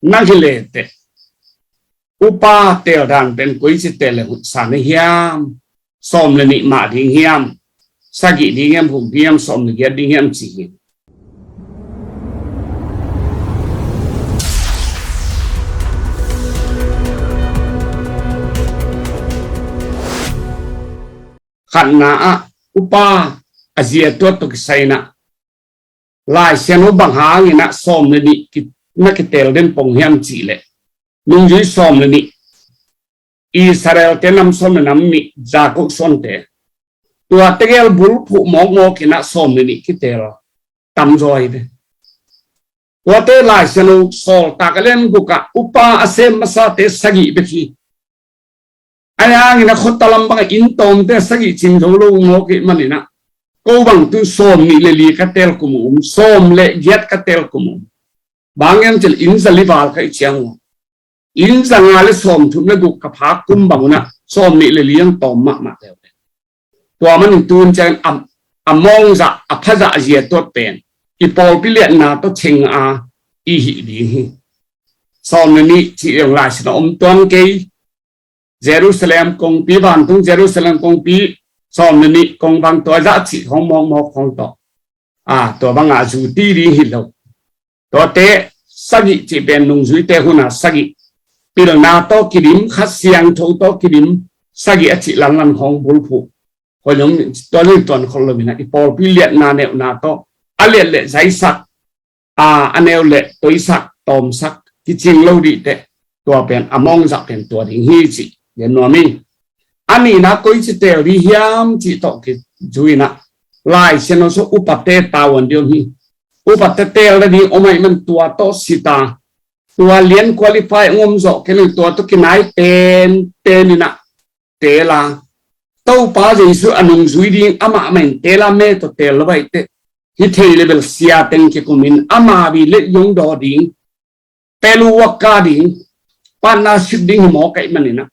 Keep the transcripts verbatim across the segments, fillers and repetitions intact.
na hi le teh, upa teel dan pen koici teel le hoihsa na hiam? Sawm le nih mah ding hiam? Sagih ding hiam, guk ding hiam, sawm le giat ding hiam ci hi. Khatna ah upa a zia tuat tawh kisai in ah, Lai Siangtho bang hangin ah sawm le nih ki, na kiteel den pong hiam cih leh, nungzui sawm le nih, Israel-te nam sawm le nam nih, Jakob suante, tua tegel bulphuh mawkmawk in ah sawm le nih kiteel tamzaw hi ve. Tuate Lai Siangtho Sawltak a lian guk ah upa a sem masate sagih bek hi. Ahi hangin ah khuata lam bang ah inn tawmte sagih cing zo lo mawk ahih manin ah, ko bang tu sawm nih le li ka teel kum om, sawm le giat ka teel kum om. Bang hiam cih leh inn za li val ka hih ciang uh, inn za nga le sawm thum le guk ka phak kum bang un ah sawm nih le li ang tawm mahmah leuleu. Tua manin tu-in ciangin a, a mawngzah, a phazah a zia tuat pen i pawlpi liatna tawh cing a i hih ding hi. Sawm le nih cih zong Lai Siangtho ah om tuan kei. Jerusalem kongpi, vantung Jerusalem kongpi, sawm le nih kong bang tua zah cih khong mawkmawk khong tawh, a, tua bang ah zu ti ding hi lo. Tuate sagih cih pen nungzuite hun ah sagih, pilna tawh kidim, Kha Siangtho tawh kidim, sagih a cih lanlan khong bulphuh. Koi zong tua zong tuan khol lo in ah, i pawlpi liatna neuhna tawh a liat le zaisak, a, a neu le toisak, tawmsak kicing lo dih teh, tua pen a mawngzah pen tua ding hi cih gen nuam ing. A nihna koici teel ding hiam cih tawh kizui in ah, Lai Siangtho sung upate tavuan ding om hi. Upate teel nading om ahih man tua tawh si ta, tua lian qualify ngom zawh kei lo, tua tawh kinai penpen in ah teel a, Topa Jesu a nungzui ding amah mah in teel a, me tawh teel lo ahih teh, hi thei le bel sia teng kikum in ama vi le yong daw ding, pelu waka ding, partnership ding hi mawk ahih manin ah,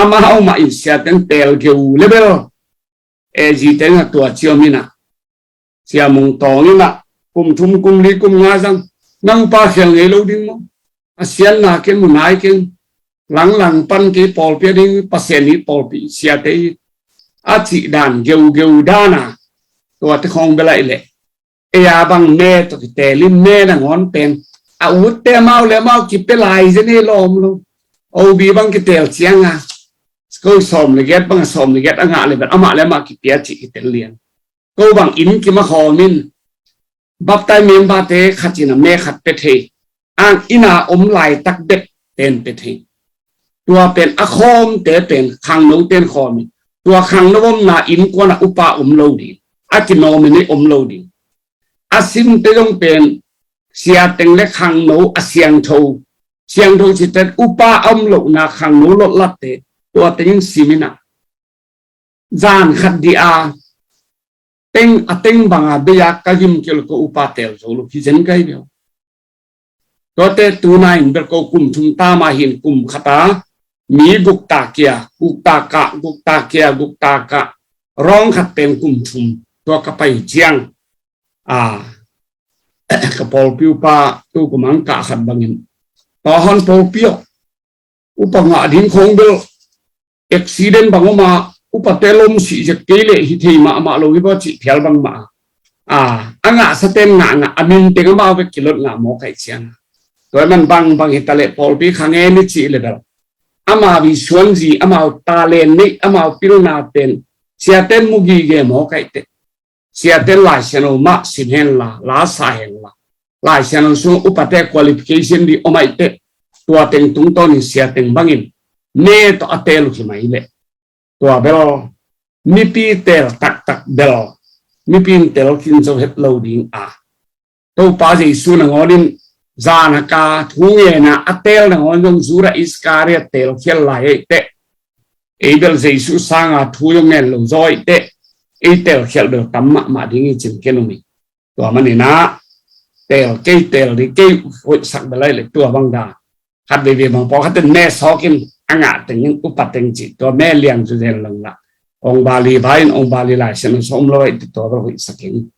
amau mah in sia teng teel kei uh le bel, e, zi teng ah tua ci om in ah, Sia Mung Tawng in ah, kum thum, kum li, kum nga zang, nang pa khel ngei lo ding maw? A sianna ken mu nai ken, langlang pan kei pawlpi a ding, Pasian i pawlpi siate hi, a cih dan, geugeu dan a, tuate khong bel ahih leh, ei a bang me tawh kiteel in, me nangawn pen a utte amau le amau kipia lai zen hi lawm lo. O B bang kiteel ciang a, ko sawm le giat bang a, sawm le giat a ngah le bel amah le amah kipia cih kitel lian. Ko bang inn kim a khawm in, baptize member-te khat in a me khat pia thei, ang inn a om laitak bek pen pia thei. Tua pen a khawmte pen khangnote in khawm in, tua khangno omna innkuan ah upa om lo ding, a kinominate om lo ding. A simte zong pen sia teng le khangno a siangtho, siangtho cih teh upa a om lohna khangno lotlatte, tua teng in sim in ah, zan khat dih a teng, a teng bang a bei a ka gim kei lo, ko upa teel zo lo hi zen kai bel. Tuate tu-in ah in bel ko kum thum ta mah hi in, kum khat a mi guk ta kia, guk ta kah, guk ta kia, guk ta kah, rawng khat pen kum thum, tua ka pai ciang, a, ka pawlpi upa tu kum ang kah khat bangin, tua hong pawlpi aw, upa ngah ding khong bel accident bang om a, upate lom sih zek kei leh hi thei mahmah lo hi baw cih phial bangmah a, a ngahsate'n ngah ngah, a min teng amau bek kilot ngah mawk ahih ciang, tua ahih man bang bang hi ta leh pawlpi kha ngen i cih le bel, amau i suanzi, amau talent neih, amau pilna pen siate'n mu gige mawk ahih teh, siate'n Lai Siangtho mah sim hen la, la sa hen la, Lai Siangtho sung upate qualification dih om ahih teh, tua teng tungtawnin sia teng bangin me tawh a teel uh hi mai leh, tua bel mipi teel taktak bel mipi in tel khin zo het lo ding a, Topa Jesu nangawnin zan a ka thu ngen a, a teel nangawn zong Judah Iskariot teel khial lai ahih teh, ei bel Jesu sanga thu zong ngen lo zaw ahih teh, ei teel khial bel tam mahmah ding hi cih ken um hi. Tua manin ah teel kei, teel ding kei, hoihsak bel ahih leh tua bang dan. Khat veivei bang pawlkhat in me sawk in, a ngah teng in upa teng cih, tua me liang zu zen lo lah, ong bali vai in, ong bali Lai Siangtho sung om lo ahih teh tua bel hoihsak in.